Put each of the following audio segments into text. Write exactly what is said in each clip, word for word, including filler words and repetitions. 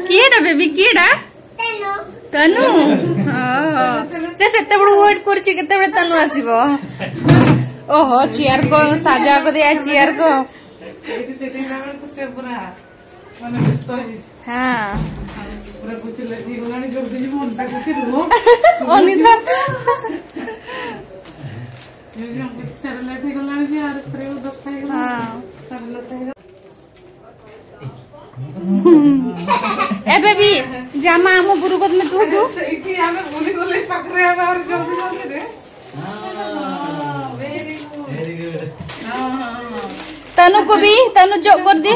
କିଏଟା baby, କିଏଟା? ତନୁ। ଓହୋ। ସେ ସେତେବେଳୁ ୱେଟ୍ କରୁଛି, କେତେବେଳେ ତନୁ ଆସିବ। ଓହୋ, ଚେୟାର କ ସାଜା କରି ଦିଆ, ଚେୟାର କ। ଏଇଠି ସେଠି ହେଲା ବେଳକୁ ସେ ପୁରା, ମାନେ, ବ୍ୟସ୍ତ ହେଇ। ହଁ। ପୁରା ବୁଝିଲେ, ଠିକ୍ ହେଲାଣି, ଜଲ୍ଦି ଯିବୁ, ଅନିତା କହୁଛି, ରୁହ। ଅନିତା। ଏ ବି ଆମ ସେରେଲାକ୍ ହେଇଗଲାଣି ଯେ, ଆର ସ୍ତ୍ରୀ ଦଶଟା ହେଇଗଲା। ହଁ। ସାଢ଼େ ନଅଟା ହେଇଗଲା। ଏବେ ବି ଜାମା ଆମ ଗୁରୁ କଦମେ ତୁ ତୁ। ସେଇଠି ଆମେ ବୁଲି ବୁଲି ପାଖରେ ଆମେ ଆହୁରି ଜଲ୍ଦି ଜଲ୍ଦିରେ। ତନୁକୁ ବି, ତନୁ ଜୋ କରିଦେ।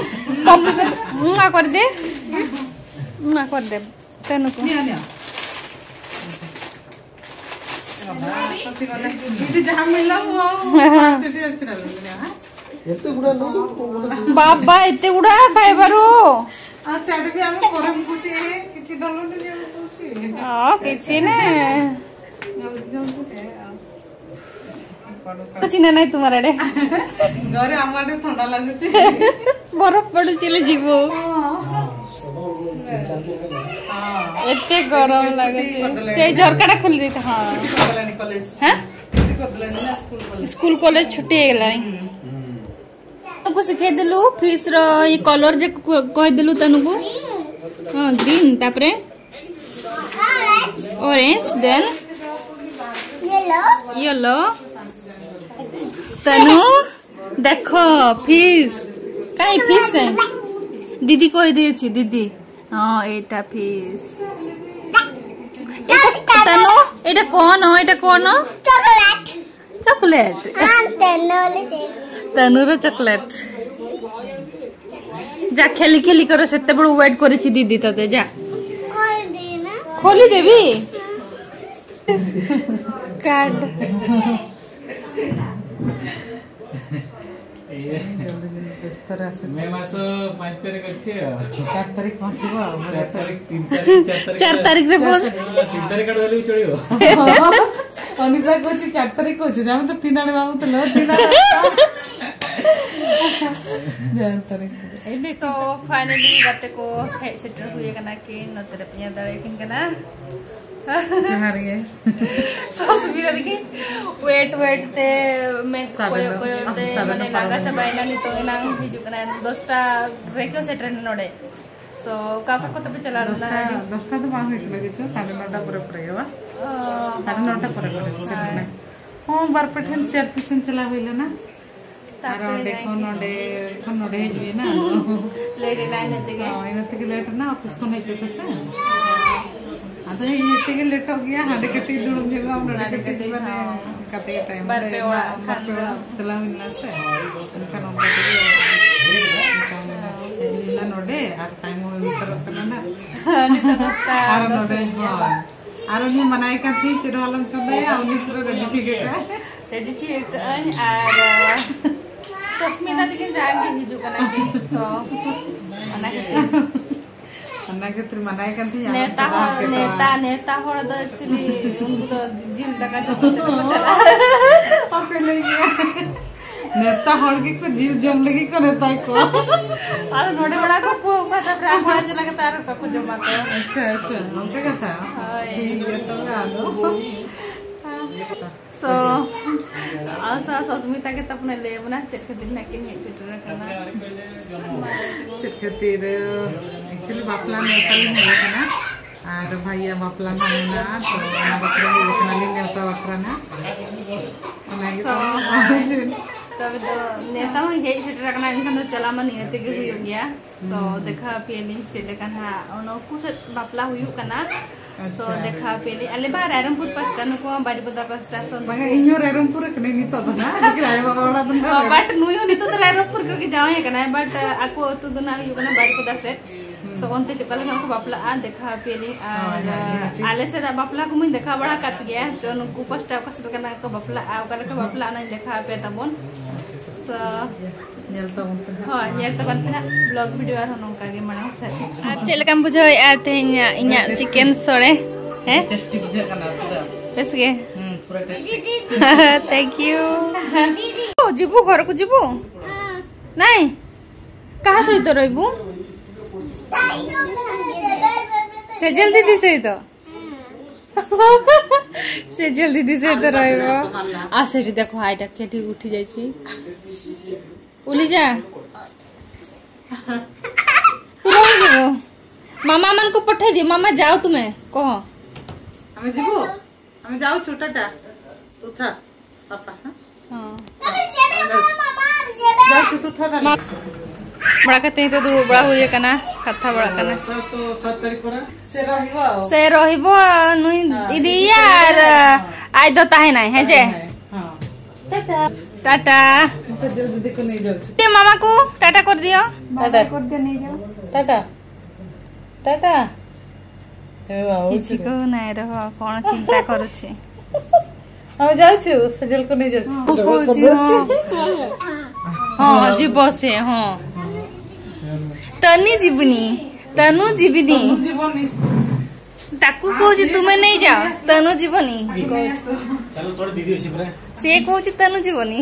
କପି କରିଦେ। ମା କରିଦେ। ମା କରିଦେ। ତନୁକୁ। ନିଅ, ନିଅ। ଖସି ଗଲେ। ଏଠି ଯାହା ମିଳିଲା, ମୁଁ ଆଉ ସେଠି ଅଛି ନା, ନିଅ, ହଁ। ଏତେ ଗୁଡ଼ା ନୁହଁ, ଗୋଟେ ବାବା, ଏତେ ଗୁଡ଼ା ଖାଇବାରୁ। ଆଉ ସିଆଡ଼େ ବି ଆମେ ପରେ ମୁକୁଛି, କିଛି ଦଲୁନି ଯେ ମୁକୁଛି। ହଁ, କିଛି ନା। ଜଲ୍ଦି, ଜଲ୍ଦି ଦେ, ଆଉ। କିଛି ନା ନାଇଁ ତୁମର ଆଡ଼େ। ଘରେ ଆମ ଆଡ଼େ ଥଣ୍ଡା ଲାଗୁଛି। ବରଫ ପଡ଼ୁଛି ହେଲେ ଯିବୁ। ହଁ। ଏତେ ଗରମ ଲାଗୁଛି। ସେଇ ଝରକାଟା ଖୋଲି ଦେଇଥା। ହଁ। ଛୁଟି କରିଦେଲାଣି କଲେଜ। ହଁ? ଛୁଟି କରିଦେଲାଣି ନା ସ୍କୁଲ କଲେଜ। ସ୍କୁଲ କଲେଜ ଛୁଟି ହେଇଗଲାଣି। ତାକୁ ଶିଖେଇଦେଲୁ ଫିସ୍ ର ଏଇ କଲର ଯେ କୁ-, କହିଦେଲୁ ତନୁକୁ। ହଁ, ଗ୍ରୀନ୍, ତାପରେ ଅରେଞ୍ଜ, ଦେନ୍ ୟେଲୋ। ତନୁ, ଦେଖ ଫିସ୍। କାଇଁ ଫିସ୍ କାଇଁ? ଦିଦି କହିଦେଇଛି, ଦିଦି। ହଁ, ଏଇଟା ଫିସ୍। ଏଇଟା, ତନୁ, ଏଇଟା କଣ? ଏଇଟା କଣ? ଚକୋଲେଟ। ଚକୋଲେଟ। ହଁ, ତନୁର। ତନୁର ଚକୋଲେଟ। ଯା, ଖେଲି ଖେଲି କର, ସେତେବେଳୁ ୱେଟ୍ କରିଛି ଦିଦି ତତେ। ଯା। ଖୋଲିଦେବି। କାର୍ଡ। ଜଲ୍ଦି ଜଲ୍ଦି, ବ୍ୟସ୍ତରେ ଆସ। ମେ ମାସ ପାଞ୍ଚ ତାରିଖ ଅଛି ଆଉ। ଚାରି ତାରିଖ ପହଞ୍ଚିବ ଆଉ। ଚାରି ତାରିଖ, ତିନି ତାରିଖ, ଚାରି ତାରିଖ। ଚାରି ତାରିଖରେ ପହଞ୍ଚ। ହଁ, ତିନି ତାରିଖ ଆଡ଼ୁ ଗଲେ ବି ଚଳିବ। ଅନିତା କହୁଛି, ଚାରି ତାରିଖ କହୁଛି, ଆମେ ତ ତିନି ଆଡ଼େ ଭାବୁଥିଲୁ, ତିନି ଆଡ଼େ। ᱡᱟᱦᱮᱨ ᱛᱟᱹᱨᱤ ᱠᱚᱨᱮ᱾ ᱛᱚ ᱯᱷᱟᱭᱱᱟᱞᱤ ᱜᱟᱛᱮ ᱠᱚ ᱦᱮᱡ ᱥᱮᱴᱮᱨ ᱦᱩᱭ ᱟᱠᱟᱱᱟ ᱠᱤᱱ, ᱱᱚᱛᱮ ᱨᱮ ᱯᱮ ᱧᱮᱞ ᱫᱟᱲᱮᱭᱟᱠᱤᱱ ᱠᱟᱱᱟ᱾ ᱡᱚᱦᱟᱨ ᱜᱮ᱾ ᱥᱚᱥᱢᱤᱛᱟ ᱛᱟᱹᱠᱤᱱ ᱣᱮᱴ ᱣᱮᱴ ᱛᱮ ᱢᱮᱫ ᱥᱟᱰᱮ ᱠᱚᱭᱚᱜ ᱫᱚ, ᱠᱚᱭᱚᱜ ᱛᱮ ᱥᱟᱰᱮ ᱢᱟᱱᱮ ᱱᱚᱴᱟ ᱞᱟᱸᱜᱟ ᱯᱟᱨᱚᱢ ᱪᱟᱵᱟᱭᱮᱱᱟ᱾ ᱱᱤᱛᱚᱜ ᱮᱱᱟᱝ ᱦᱤᱡᱩᱜ ᱠᱟᱱᱟ, ᱫᱚᱥᱴᱟ ᱨᱮᱠᱚ ᱥᱮᱴᱮᱨᱮᱱᱟ ᱱᱚᱰᱮ᱾ ᱛᱚ ᱚᱠᱟ ᱚᱠᱟ ᱠᱚᱛᱮ ᱯᱮ ᱪᱟᱞᱟᱣ ᱞᱮᱱᱟ? ᱫᱚᱥᱴᱟ, ᱟᱹᱰᱤ ᱫᱚᱥᱴᱟ ᱫᱚ ᱵᱟᱝ ᱦᱩᱭ ᱠᱟᱱᱟ ᱠᱤᱪᱷᱩ, ᱥᱟᱲᱮ ᱱᱚᱴᱟ ᱯᱚᱨᱮ ᱯᱚᱨᱮ ᱜᱮ ᱵᱟᱝ? ᱚ, ᱥᱟᱲᱮ ᱱᱚᱴᱟ ᱯᱚᱨᱮ ᱯᱚᱨᱮ ᱥᱮᱴᱮᱨ ᱦᱳᱭ᱾ ᱮᱱᱟ᱾ ᱦᱚᱸ, ᱵᱟᱨ ᱯᱮ ᱴᱷᱮᱱ ᱥᱮᱨ ᱴᱤᱭᱩᱥᱚᱱ ᱪᱟᱞᱟᱣ ᱦᱩᱭ ᱞᱮᱱᱟ᱾ ᱟᱨ ᱛᱟᱯᱚᱨᱮ ᱚᱸᱰᱮ ᱡᱟᱜᱮ ᱠᱷᱚᱱ ᱱᱚᱰᱮ, ᱠᱷᱚᱱ ᱱᱚᱰᱮ ᱦᱮᱡ ᱦᱩᱭ ᱮᱱᱟ᱾ ᱞᱮᱴ ᱮᱱᱟ ᱤᱱᱟᱹ ᱛᱮᱜᱮ᱾ ᱦᱳᱭ, ᱤᱱᱟᱹ ᱛᱮᱜᱮ ᱞᱮᱴ ᱮᱱᱟ, ᱚᱯᱷᱤᱥ ᱠᱷᱚᱱ ᱦᱮᱡ ᱠᱟᱛᱮ ᱥᱮ᱾ ᱟᱫᱚ ᱦᱮᱡ ᱦᱮᱡ ᱛᱮᱜᱮ ᱞᱮᱴᱚᱜ ᱜᱮᱭᱟ, ᱦᱟᱸᱰᱮ ᱠᱟᱹᱴᱤᱡ ᱫᱩᱲᱩᱵ ᱧᱚᱜᱚᱜ ᱟᱢ, ᱱᱚᱰᱮ ᱦᱟᱸᱰᱮ ᱠᱟᱹᱴᱤᱡ ᱠᱟᱹᱴᱤᱡ, ᱢᱟᱱᱮ ᱦᱚᱸ᱾ ᱚᱱᱠᱟ ᱛᱮᱜᱮ ᱴᱟᱭᱤᱢ ᱵᱟᱨ ᱯᱮ ᱚᱲᱟᱜ ᱠᱷᱟᱱ ᱫᱚ᱾ ᱪᱟᱞᱟᱣ ᱦᱩᱭ ᱞᱮᱱᱟ ᱥᱮ, ᱮᱱᱠᱷᱟᱱ ᱚᱱᱠᱟ ᱛᱮᱜᱮ ᱦᱮᱡ ᱦᱩᱭ ᱞᱮᱱᱟ ᱱᱚᱰᱮ, ᱟᱨ ᱴᱟᱭᱤᱢ ᱦᱚᱸ ᱦᱩᱭ ᱩᱛᱟᱹᱨᱚᱜ ᱠᱟᱱᱟ ᱱᱟᱜ᱾ ᱱᱤᱛᱚᱜ ᱫᱚᱥᱴᱟ ᱟᱨ ᱫᱚᱥ ᱱᱚᱰᱮ, ᱦᱩᱭ ᱮᱱᱟ᱾ ᱦᱳᱭ, ᱟᱨ ᱩᱱᱤ ᱢᱟᱱᱟᱭ ᱠᱟᱱ ᱛᱤᱧ ᱪᱮᱫ ᱦᱚᱸ ᱟᱞᱚᱢ ᱪᱚᱸᱫᱟᱭᱟ, ᱩᱱᱤ ᱯᱩᱨᱟᱹ ᱨᱮᱰᱤ ᱴᱷᱤᱠ ᱟᱠᱟᱫ᱾ ᱨᱮᱰᱤ ᱴᱷᱤᱠ ᱟᱠᱟᱫᱟᱹᱧ, ᱟᱨ ᱥᱚᱥᱢᱤᱛᱟ ᱛᱟᱹᱠᱤᱱ ᱡᱟᱦᱟᱸᱭ ᱜᱮ ᱦᱤᱡᱩᱜ ᱠᱟᱱᱟ ᱠᱤᱱ, so ᱚᱱᱟ ᱠᱷᱟᱹᱛᱤᱨ᱾ ᱚᱱᱟ ᱠᱷᱟᱹᱛᱤᱨ ᱢᱟᱱᱟᱭ ᱠᱟᱱ ᱛᱤᱧ, ᱟᱞᱚᱢ ᱱᱮᱣᱛᱟ ᱪᱚᱸᱫᱟ ᱦᱚᱲ, ᱦᱚᱪᱚ ᱠᱚᱣᱟ᱾ ᱱᱮᱣᱛᱟ, ᱱᱮᱣᱛᱟ ᱦᱚᱲ ᱫᱚ actually ᱩᱱᱠᱩ ᱫᱚ ᱡᱤᱞ ᱫᱟᱠᱟ ᱡᱚᱢ ᱠᱟᱛᱮ ᱠᱚ ᱪᱟᱞᱟᱜᱼᱟ᱾ ᱟᱯᱮ ᱞᱟᱹᱭ ᱜᱮᱭᱟ᱾ ᱱᱮᱣᱛᱟ ᱦᱚᱲ ᱜᱮᱠᱚ ᱡᱤᱞ ᱡᱚᱢ ᱞᱟᱹᱜᱤᱫ ᱠᱚ ᱱᱮᱣᱛᱟ ᱠᱚᱣᱟ᱾ ᱟᱫᱚ ᱱᱚᱰᱮ ᱚᱲᱟᱜ ᱠᱚ ᱠᱚ ᱚᱠᱟ ᱛᱟᱯᱚᱨᱮ ᱟᱢ ᱚᱲᱟᱜ ᱪᱟᱞᱟᱣ ᱠᱟᱛᱮ ᱟᱨ ᱚᱠᱟ ᱠᱚ ᱡᱚᱢᱟ ᱠᱚ? ᱟᱪᱪᱷᱟ, ᱟᱪᱪᱷᱟ, ᱚᱱᱠᱟ ᱠᱟᱛᱷᱟ᱾ ᱦᱳᱭ᱾ ᱴᱷᱤᱠ ᱜᱮᱭᱟ ᱛᱚᱵᱮ ᱟᱫᱚ᱾ So, ᱟᱥᱟ ᱥᱚᱥᱢᱤᱛᱟ ᱜᱮ ᱛᱟᱵᱚᱱᱮ ᱞᱟᱹᱭ ᱟᱵᱚᱱᱟ ᱪᱮᱫ ᱠᱷᱟᱹᱛᱤᱨ ᱱᱟᱜ ᱠᱤᱱ ᱦᱮᱡ ᱥᱮᱴᱮᱨ ᱟᱠᱟᱱᱟ᱾ ᱪᱮᱫ ᱠᱷᱟᱹᱛᱤᱨ? Actually ᱵᱟᱯᱞᱟ ᱱᱮᱣᱛᱟ ᱞᱤᱧ ᱦᱮᱡ ᱟᱠᱟᱱᱟ, ᱟᱨ ᱵᱷᱟᱭᱭᱟ ᱵᱟᱯᱞᱟ ᱱᱟᱜ ᱢᱮᱱᱟᱜᱼᱟ, ᱛᱚ ᱚᱱᱟ ᱵᱟᱠᱷᱨᱟ ᱦᱮᱡ ᱟᱠᱟᱱᱟᱞᱤᱧ ᱱᱮᱣᱛᱟ ᱵᱟᱠᱷᱨᱟ ᱱᱟᱜ᱾ ᱚᱱᱟ ᱜᱮ So, ᱛᱟᱵᱚᱱ᱾ ᱛᱚᱵᱮ ᱫᱚ ᱱᱮᱣᱛᱟ ᱦᱚᱸ ᱦᱮᱡ ᱥᱮᱴᱮᱨ ᱟᱠᱟᱱᱟ, ᱮᱱᱠᱷᱟᱱ ᱫᱚ ᱪᱟᱞᱟᱣ ᱢᱟ ᱱᱤᱭᱟᱹ ᱛᱮᱜᱮ ᱦᱩᱭᱩᱜ ᱜᱮᱭᱟ᱾ ᱛᱚ ᱦᱩᱸ᱾ ᱫᱮᱠᱷᱟᱣ ᱟᱯᱮᱭᱟᱞᱤᱧ ᱪᱮᱫ ᱞᱮᱠᱟ ᱱᱟᱜ, ᱚᱱᱟ ᱩᱱᱠᱩ ᱥᱮᱫ ᱵᱟᱯᱞᱟ ᱦᱩᱭᱩᱜ ᱠᱟᱱᱟ᱾ ᱛᱚ ᱟᱪᱪᱷᱟ᱾ ᱫᱮᱠᱷᱟᱣ ᱟᱯᱮᱭᱟᱞᱤᱧ ᱟᱞᱮ ᱢᱟ ᱨᱟᱭᱨᱚᱝᱯᱩᱨ ᱯᱟᱥᱴᱟ, ᱱᱩᱠᱩ ᱢᱟ ᱵᱟᱨᱤᱯᱚᱫᱟ ᱯᱟᱥᱴᱟ᱾ So ᱵᱟᱝᱟ, ᱤᱧ ᱦᱚᱸ ᱨᱟᱭᱨᱚᱝᱯᱩᱨ ᱨᱮ ᱠᱟᱹᱱᱟᱹᱧ ᱱᱤᱛᱚᱜ ᱫᱚ ᱱᱟᱜ, ᱞᱮᱠᱤᱱ ᱟᱭᱳ ᱵᱟᱵᱟ ᱚᱲᱟᱜ ᱫᱚ ᱱᱟᱜ ᱚ, but ᱱᱩᱭ ᱦᱚᱸ ᱱᱤᱛᱚᱜ ᱫᱚ ᱨᱟᱭᱨᱚᱝᱯᱩᱨ ᱨᱮᱜᱮ ᱡᱟᱶᱟᱭ ᱟᱠᱟᱱᱟᱭ, but ᱟᱠᱚ ᱟᱹᱛᱩ ᱫᱚ ᱱᱟᱜ ᱦᱩᱭᱩᱜ ᱠᱟᱱᱟ ᱵᱟᱨᱤᱯᱚᱫᱟ ᱥᱮᱫ᱾ ᱦᱩᱸ᱾ So ᱚᱱᱛᱮ ᱪᱮᱫ ᱞᱮᱠᱟ ᱠᱚ ᱵᱟᱯᱞᱟᱜᱼᱟ ᱫᱮᱠᱷᱟᱣ ᱟᱯᱮᱭᱟᱞᱤᱧ᱾ ᱟᱨ ᱦᱳᱭ, ᱦᱳᱭ, ᱱᱤᱦᱟᱹᱛ᱾ ᱟᱞᱮ ᱥᱮᱫᱟᱜ ᱵᱟᱯᱞᱟ ᱠᱚᱢᱟᱧ ᱫᱮᱠᱷᱟᱣ ᱵᱟᱲᱟ ᱟᱠᱟᱫ ᱜᱮᱭᱟ, ᱛᱚ ᱱᱩᱠᱩ ᱯᱟᱥᱴᱟ ᱚᱠᱟ ᱥᱮᱫ ᱞᱮᱠᱟᱱᱟᱜ ᱠᱚ ᱵᱟᱯᱞᱟᱜᱼᱟ, ᱚᱠᱟ ᱞᱮᱠᱟ ᱵᱟᱯᱞᱟ ᱚᱱᱟᱧ ᱫᱮᱠᱷᱟᱣ ᱟᱯᱮ ᱛᱟᱵᱚᱱ᱾ So ᱧᱮᱞ ᱛᱟᱵᱚᱱ ᱯᱮ ᱱᱟᱜ᱾ ᱦᱳᱭ, ᱧᱮᱞ ᱛᱟᱵᱚᱱ ᱯᱮ ᱱᱟᱜ vlog video ᱟᱨᱦᱚᱸ ᱱᱚᱝᱠᱟ ᱜᱮ ᱢᱟᱲᱟᱝ ᱥᱮᱫ᱾ ᱟᱨ ᱪᱮᱫ ᱞᱮᱠᱟᱢ ᱵᱩᱡᱷᱟᱹᱣᱮᱫᱼᱟ ᱛᱮᱦᱮᱧ ᱤᱧᱟᱹᱜ, ᱤᱧᱟᱹᱜ ᱪᱤᱠᱮᱱ ᱥᱚᱲᱮ? ᱦᱮᱸ? ᱴᱮᱥᱴᱤ ᱵᱩᱡᱷᱟᱹᱜ ᱠᱟᱱᱟ ᱯᱩᱨᱟᱹ᱾ ᱵᱮᱥ ᱜᱮ? ᱦᱩᱸ, ᱯᱩᱨᱟᱹ ᱴᱮᱥᱴᱤ᱾ Thank you. ᱡᱤᱵᱩ, ᱜᱷᱚᱨ ᱠᱚ ᱡᱤᱵᱩ? ନାଇଁ, କାହା ସହିତ ରହିବୁ? ସେଜଲ ଦିଦି ସହିତ। ସେଜଲ ଦିଦି ସହିତ ରହିବ। ଆ, ସେଠି ଦେଖ, ଆଇଟା କେଠି ଉଠି ଯାଇଛି। ଉଲିଜା, ତୁ ରହିଯିବୁ। ମାମା ମାନଙ୍କୁ ପଠେଇ ଦିଅ। ମାମା, ଯାଅ ତୁମେ, କହ। ଆମେ ଯିବୁ, ଆମେ ଯାଉଛୁ, ଟାଟା। ତୁ ଥା, ବାପା, ହଁ? ହଁ। ଯାଉଛୁ, ତୁ ଥା ତାହେଲେ। ᱢᱟ-, ᱵᱟᱲᱟ ᱠᱟᱛᱮ ᱱᱤᱛᱚᱜ ᱫᱩᱲᱩᱵ ᱵᱟᱲᱟ ᱦᱩᱭ ᱟᱠᱟᱱᱟ, ᱠᱟᱛᱷᱟ ᱵᱟᱲᱟ ᱠᱟᱱᱟ᱾ ᱥᱮ ᱨᱚᱦᱤᱵᱚ ᱟᱨ ᱟᱡ ᱫᱚ ᱛᱟᱦᱮᱱᱟᱭ, ᱦᱮᱸ ᱡᱮ? ᱦᱮᱸ᱾ ᱛᱟᱦᱮᱱᱟᱭ, ᱦᱮᱸ᱾ ᱥᱮ ᱨᱚᱦᱤᱵᱚ, ᱱᱩᱭ ᱫᱤᱫᱤ ᱟᱨ ᱟᱡ ᱫᱚ ᱛᱟᱦᱮᱱᱟᱭ, ᱦᱮᱸ ᱡᱮ? ᱦᱮᱸ᱾ ᱴᱟᱴᱟ। ᱴᱟᱴᱟ। ᱥᱮ ᱡᱚᱞᱫᱤ ᱠᱚ ᱱᱤᱡᱚ। ᱫᱤᱫᱤ, ᱢᱟᱢᱟ ᱠᱚ ᱴᱟᱴᱟ ᱠᱚᱨ ᱫᱤᱭᱚ। ᱴᱟᱴᱟ। ᱴᱟᱴᱟ। ଟାଟା। ଏ ବାବା, କିଛି କହୁନାହିଁ, ରହ, କ'ଣ ଚିନ୍ତା କରୁଛି। ଆମେ ଯାଉଛୁ, ସେଜଲକୁ ନେଇ ଯାଉଛୁ। ହଁ, କହୁଛି, ହଁ। ହଁ, ଯିବ ସେ, ହଁ। ତନି ଯିବୁନି, ତନୁ ଯିବିନି। ତନୁ ଯିବନି। ତାକୁ କହୁଛି, ତୁମେ ନେଇଯାଅ, ତନୁ ଯିବନି। ଚାଲ, ତୋର ଦିଦି ଅଛି ପରା। ସେ କହୁଛି, ତନୁ ଯିବନି।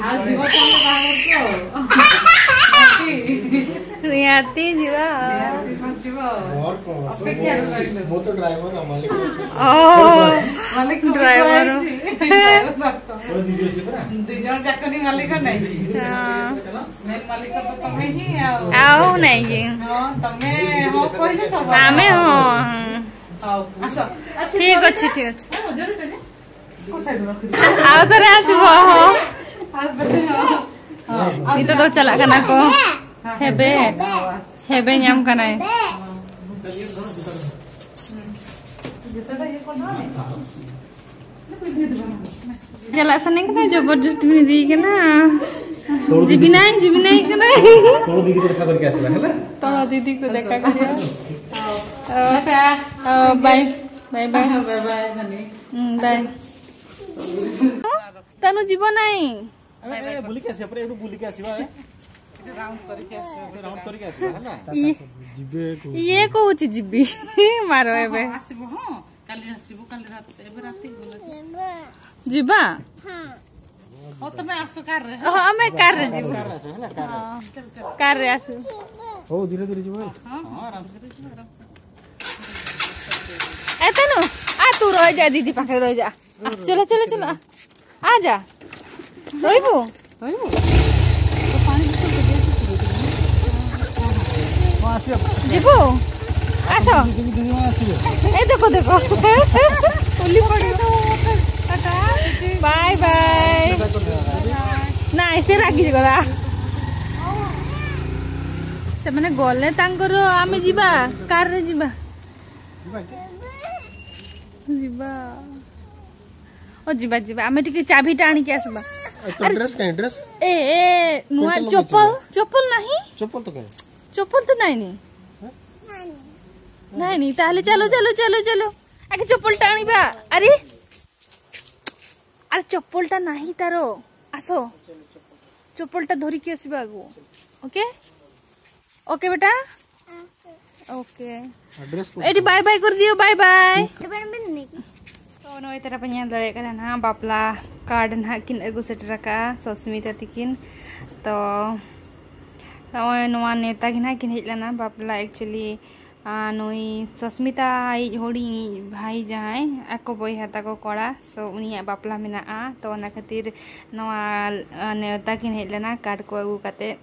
ଆଉ ଯିବ ତାହେଲେ ବାହାଘରକୁ ଆଉ। ନିହାତି ଯିବା। ନିହାତି କଣ ଯିବ ଆଉ। ମୋର କଣ? ଅପେକ୍ଷାରେ ରହିଲୁ। ମୁଁ ତ ଡ୍ରାଇଭର, ମାଲିକ। ଓ, ମାଲିକ ମୁଁ ଡ୍ରାଇଭର। ଥୁଆ ହେଇଛି। ଡ୍ରାଇଭର ବାପ। ତୋର ଦିଦି ଅଛି ପରା? ଦି ଜଣ ଯାକ ନି ମାଲିକ ନାଇଁ। ହଁ। ମେନ୍ ମାଲିକ ତ ତମେ ହିଁ ଆଉ। ଆଉ ନାଇଁ କି? ହଁ, ତମେ ହଁ କହିଲେ ସବୁ। ଆମେ ହଁ, ହଁ। ହଉ, ଆସ। ଆସ, ଠିକ ଅଛି, ଠିକ ଅଛି। ହଁ, ଜରୁରୀ ଯେ। ଆଉ ଥରେ ଆସିବ। ᱱᱤᱛᱚᱜ ᱫᱚ ᱪᱟᱞᱟᱜ ᱠᱟᱱᱟ ᱠᱚ᱾ ᱦᱮᱵᱮ, ᱦᱮᱵᱮ ᱧᱟᱢ ᱠᱟᱱᱟᱭ᱾ ᱪᱟᱞᱟᱜ ᱥᱟᱱᱟᱧ ᱠᱟᱱᱟ, ᱡᱚᱵᱚᱨᱡᱚᱥᱛᱤ ᱵᱤᱱ ᱤᱫᱤᱭᱮ ᱠᱟᱱᱟ᱾ ᱡᱤᱵᱤᱱᱟᱭ, ᱡᱤᱵᱤᱱᱟᱭ ᱠᱟᱱᱟᱭ᱾ ᱛᱚᱲᱚ ᱫᱤᱫᱤ ᱠᱚ ᱫᱮᱠᱷᱟ ᱠᱚᱨᱤᱭᱟ᱾ ᱴᱟᱴᱟ। ᱚ, ᱵᱟᱭ, ᱵᱟᱭ, ᱵᱟᱭ᱾ ᱵᱟᱭ, ᱵᱟᱭ, ᱱᱟᱱᱤ। ᱦᱩᱸ, ᱵᱟᱭ। ତନୁ ଯିବ ନାହିଁ। ଆରେ, ଆରେ, ବୁଲିକି ଆସିବା, ପୁରା ଏଇଠୁ ବୁଲିକି ଆସିବା, ଏ। ରାଉଣ୍ଡ କରିକି ଆସିବା, ରାଉଣ୍ଡ କରିକି ଆସିବା, ହେଲା? ଇଏ, ଯିବେ କହୁଛି। ଇଏ କହୁଛି ଯିବି। ମାର ଏବେ। ହଁ, ଆସିବ, ହଁ। କାଲି ଆସିବ, କାଲି ରାତି, ଏବେ ରାତି ହେଇଗଲା। ଯିବା? ᱚ, ᱛᱚᱵᱮ ᱟᱥᱚ ᱠᱟᱨ ᱨᱮ᱾ ᱚ, ᱟᱢᱮ ᱠᱟᱨ ᱨᱮ ᱡᱤᱵᱚ᱾ ᱦᱮᱸ, ᱠᱟᱨ ᱨᱮ ᱟᱥᱚ᱾ ᱦᱚ, ᱫᱷᱤᱨᱮ ᱫᱷᱤᱨᱮ ᱡᱤᱵᱚ᱾ ᱦᱮᱸ, ᱦᱮᱸ, ᱟᱨᱟᱢ ᱥᱮ᱾ ᱮ ᱛᱟᱱᱩ, ᱟ ᱛᱩ ᱨᱚᱭ ᱡᱟ ᱫᱤᱫᱤ ᱯᱟᱠᱷᱮ ᱨᱚᱭ ᱡᱟ᱾ ᱟ, ᱪᱚᱞᱚ, ᱪᱚᱞᱚ, ᱪᱚᱞᱚ, ᱟ᱾ ᱟ ᱡᱟ᱾ ᱨᱚᱭᱵᱚ᱾ ᱨᱚᱭᱵᱚ᱾ ᱡᱤᱵᱚ᱾ ᱟᱥᱚ᱾ ᱮ ᱫᱮᱠᱷᱚ, ᱫᱮᱠᱷᱚ᱾ ᱩᱞᱤ ᱯᱚᱲᱤ᱾ ᱵᱟᱭ ᱵᱟᱭ। ନା, ସେ ରାଗିଗଲା। ସେମାନେ ଗଲେ ତାଙ୍କର ଆମେ ଯିବା, କାରରେ ଯିବା। ଯିବା। ଓ, ଯିବା, ଯିବା। ଆମେ ଟିକେ ଚାବିଟା ଆଣିକି ଆସିବା। ଏ, ତୋ ଆରେ, ଡ୍ରେସ୍ କାହିଁ? ଡ୍ରେସ୍? ଏ, ଏ, ନୁଆ ପେଣ୍ଟ ଲଗେଇଛୁ ଚପଲ, ନା? ଚପଲ ନାହିଁ? ଚପଲ ତ କାହିଁ? ଚପଲ ତ ନାଇଁ ନି। ନାଇଁ ନି। ତାହେଲେ ଚାଲ, ଚାଲ, ଚାଲ, ଚାଲ। ଆଗେ ଚପଲଟା ଆଣିବା। ଆରେ, ଆରେ, ଚପଲଟା ନାହିଁ ତାର। ଆସ। ଚପଲଟା ଧରିକି ଆସିବା ଆଗକୁ। ଓକେ? ଓକେ ବେଟା? ଓକେ। ଡ୍ରେସ୍ କୋଉଠି? ଏଠି ବାଏ ବାଏ କରିଦିଅ, ବାଏ ବାଏ। ᱛᱚ, ᱱᱚᱜᱼᱚᱭ ᱛᱟᱨᱟ ᱯᱮ ᱧᱮᱞ ᱫᱟᱲᱮᱭᱟᱜ ᱠᱟᱱᱟ ᱱᱟᱦᱟᱜ, ᱵᱟᱯᱞᱟ ᱠᱟᱨᱰ ᱱᱟᱦᱟᱜ ᱠᱤᱱ ᱟᱹᱜᱩ ᱥᱮᱴᱮᱨ ᱟᱠᱟᱫᱼᱟ ᱥᱚᱥᱢᱤᱛᱟ ᱛᱤᱠᱤᱱ᱾ ᱛᱚ, ᱱᱚᱜᱼᱚᱭ ᱱᱚᱣᱟ ᱱᱮᱣᱛᱟ ᱜᱮ ᱱᱟᱦᱟᱜ ᱠᱤᱱ ᱦᱮᱡ ᱞᱮᱱᱟ ᱵᱟᱯᱞᱟ᱾ Actually, ᱟᱨ ᱱᱩᱭ ᱥᱚᱥᱢᱤᱛᱟ ᱟᱡ ᱦᱩᱰᱤᱧᱤᱡ ᱵᱷᱟᱭ ᱡᱟᱦᱟᱸᱭ ᱟᱠᱚ ᱵᱚᱭᱦᱟ ᱛᱟᱠᱚ ᱠᱚᱲᱟ, so ᱩᱱᱤᱭᱟᱜ ᱵᱟᱯᱞᱟ ᱢᱮᱱᱟᱜᱼᱟ, ᱛᱚ ᱚᱱᱟ ᱠᱷᱟᱹᱛᱤᱨ ᱱᱚᱣᱟ, ᱟᱨ ᱱᱮᱣᱛᱟ ᱠᱤᱱ ᱦᱮᱡ ᱞᱮᱱᱟ ᱠᱟᱨᱰ ᱠᱚ ᱟᱹᱜᱩ ᱠᱟᱛᱮᱫ᱾